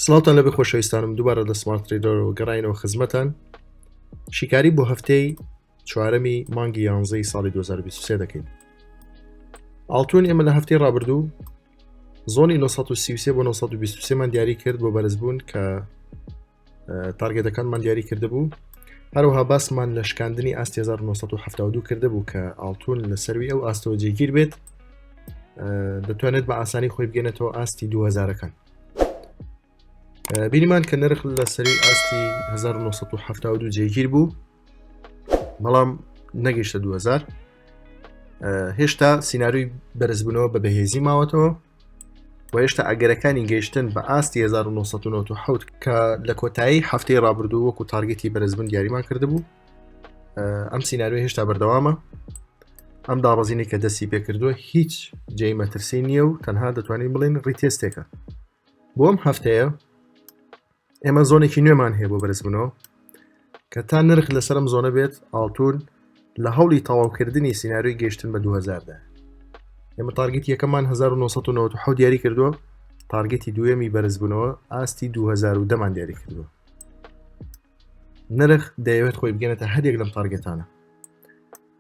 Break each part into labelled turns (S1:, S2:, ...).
S1: سڵاوتان لەبێ خۆشەویستانم دووبارە لە سمارت تریدەرەوە گەڕاینەوە خزمەتان شیکاری بۆ هەفتەی چوارەمی مانگی یانزەی ساڵی 2023 دەکەین ئاڵتون ئێمە لە هەفتەی ڕابردوو zone ی 933 بۆ 923 مان دیاری کرد بۆ بەرزبوون کە target ەکانمان دیاری کردبوو هەروەها باسمان لە شکاندنی ئاستی 1972 کردبوو کە ئاڵتون لە سەروی ئەو ئاستەوە جێگیر بێت دەتوانێت بە ئاسانی خۆی بگەنێتەوە ئاستی 2000ەکان بینیمان کە نرخ لە سەری ئاستی 1972 جێگیر بوو بەڵام نەگەیشتە 2000 هێشتا سیناریۆی بەرزبوونەوە بە بەهێزی ماوەتەوە و هێشتا ئەگەرەکانی گەیشتن بە ئاستی 1997 کە لە کۆتایی هەفتەی ڕابردوو وەکو target ی بەرزبوون دیاریمان کردبوو ئەم سیناریۆ هێشتا بەردەوامە ئەم دابەزینی کە دەستی پێکردووە هیچ جێی مەترسی نییە و تەنها دەتوانین بڵێن retest ێکە بۆ ئەم هەفتەیە ئێمە zone ێکی نوێمان هەیە بۆ بەرزبوونەوە کە تا نرخ لەسەرم zone ە بێت ئاڵتون لە هەوڵی تەواوکردنی سیناریۆی گەشتن بە 2000دا ئێمە target یەکەمان 1990 دیاری کردووە target ی دووەمی بەرزبوونەوە ئاستی 2010مان دیاری کردووە نرخ دەیەوێت خۆی بگەنێتە هەریەک لەم target انە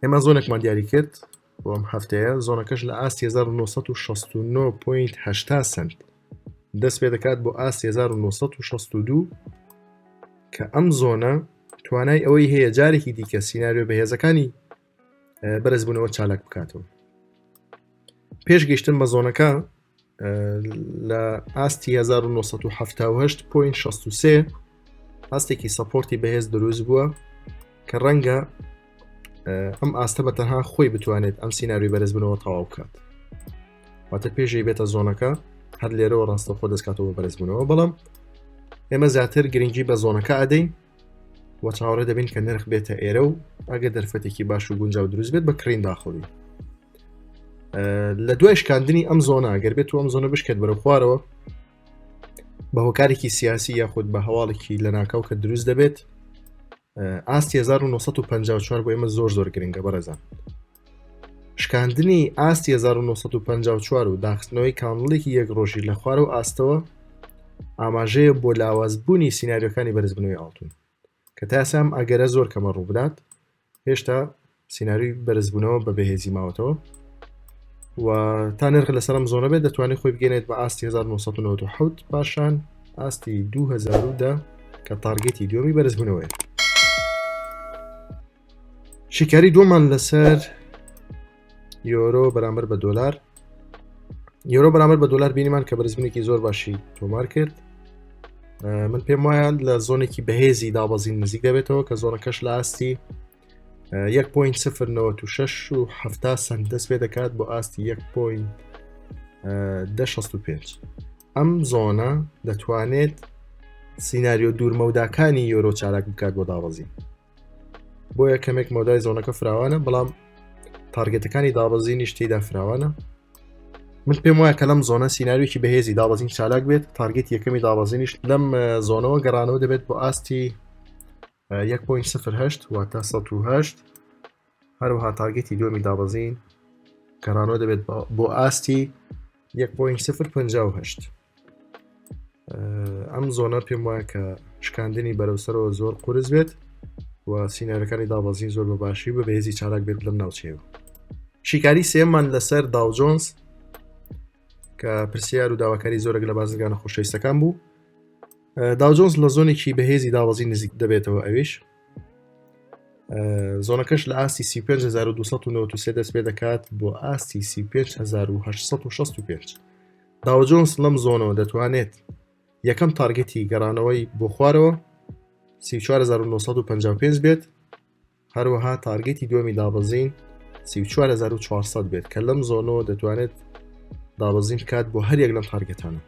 S1: ئێمە zone ێکمان دیاری کرد بۆ ئەم هەفتەیە zone ەکەش لە ئاستی 1969.80 سنت دەست پێ دەکات بۆ ئاستی 1962 کە ئەم zone ە توانای ئەوەی هەیە جارێکی دیکە سیناریۆ بەهێزەکانی بەرزبوونەوە چالاک بکاتەوە پێش گەشتن بە zone ەکە لە ئاستی 1970.63 ئاستێکی support ی بەهێز دروست بووە کە ڕەنگە ئەم ئاستە بە تەنها خۆی بتوانێت ئەم سیناریۆی بەرزبوونەوە تەواو بکات واتە پێشەی بێتە zone ەکە هەر لێرەوە ڕاستەخۆ دەستکاتەوە بەرزبوونەوە بەڵام ئێمە زیاتر گرنگی بە zone ەکە ئەدەین و چاوەڕێ دەبین کە نرخ بێتە ئێرە و ئەگە دەرفەتێکی باش و گونجاو دروست بێت بە کڕین داخڵی لە دوای شکاندنی ئەم zone ە گەر بێت و ئەم zone ە بشکێت بەرەو خوارەوە بە هۆکارێکی سیاسی یاخود بە هەواڵێکی لەناکاو کە دروست دەبێت ئاستی 1954 بۆ ئێمە زۆر زۆر گرنگە بەڕێزان شکاندنی ئاستی 1954 و داخستنەوەی candle ێکی یەک ڕۆژی لە خوارە و ئاستەوە ئاماژەیە بۆ لاوازبوونی سیناریۆکانی بەرزبوونەوەی ئاڵتون کە تا ئێستا ئەم ئەگەرە زۆر کەمە ڕووبدات هێشتا سیناریۆی بەرزبوونەوە بە بەهێزی ماوەتەوە و تا نرخ لەسەر ئەم zone ە بێت دەتوانێت خۆی بگەێنێت بە ئاستی 1997 پاشان ئاستی 2010 کە target ی دووەمی بەرزبوونەوەیە شیکاری دووەمان لەسەر یۆرۆ بەرامبەر بە دۆلار یۆرۆ بەرامبەر بە دۆلار بینیمان کە بەرزبوونێکی زۆر باشی تۆمار کرد من پێم وایە لە zone ێکی بەهێزی دابەزین نزیک دەبێتەوە کە zone ەکەش لە ئاستی 1.096 و 70 سنت دەست پێ دەکات بۆ ئاستی 1.65 ئەم zone ە دەتوانێت سیناریۆ دوورمەوداکانی یۆرۆ چالاک بکات بۆ دابەزین بۆیە کەمێک مەودای zone ەکە فراوانە بەڵام target ەکانی دابەزینیش تێدا فراوانە من پێم وایە کە لەم zone ە سیناریۆکی بەهێزی دابەزین چالاک بێت target یەکەمی دابەزینیش لەم zone ەوە گەڕانەوە دەبێت بۆ ئاستی 1.08 واتە 108 هەروەها target ی دووەمی دابەزین گەڕانەوە دەبێت بۆ ئاستی 1.058 ئەم zone ە پێم وایە کە شکاندنی بەرەو سەرەوە زۆر قورس بێت و سیناریۆکانی دابەزین زۆر بە باشی بە بەهێزی چالاک بێت لەم ناوچەیەوە شیکاری سێمان لەسەر داو جۆنز کە پرسیار و داواکاری زۆرێک لە بازرگانە خۆشەویستەکان بوو داو جۆنز لە zone ێکی بەهێزی دابەزین نزیک دەبێتەوە ئەویش zone ەکەش لە ئاستی 35293 دەست پێ دەکات بۆ ئاستی 35865 داو جۆنس لەم zone ەوە دەتوانێت یەکەم target ی گەڕانەوەی بۆ خوارەوە 34955 بێت هەروەها target ی دووەمی دابەزین 34400 بێت کە لەم zone ەوە دەتوانێت دابەزین بکات بۆ هەر یەک لەم target انە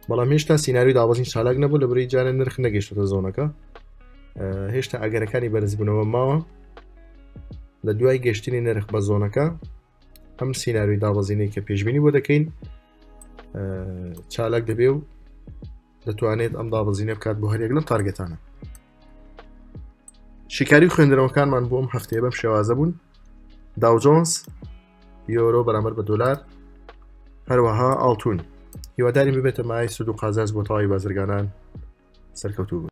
S1: بەڵام هێشتا سیناریۆی دابەزین چالاک نەبوو لە بری جارە نرخ نەگەشتە zone ەکە هێشتا ئەگەرەکانی بەرزبوونەوە ماوە لە دوای گەشتنی نرخ بە zone ەکە ئەم سیناریۆی دابەزینەی کە پێشبینی بۆ دەکەین چالاک دەبێ و دەتوانێت ئەم دابەزینە بکات بۆ هەرێک لەم target انە شیکاری و خوێندنەوەکانمان بۆ ئەم هەفتەیە بەم شێوازە بوون داو جۆنس یۆرۆ بەرامبەر بە دۆلار هەروەها ئاڵتون. هیوادارین ببێتە مای سود و قازانج بۆ تەواوی بازرگانان. سەرکەوتوو بن.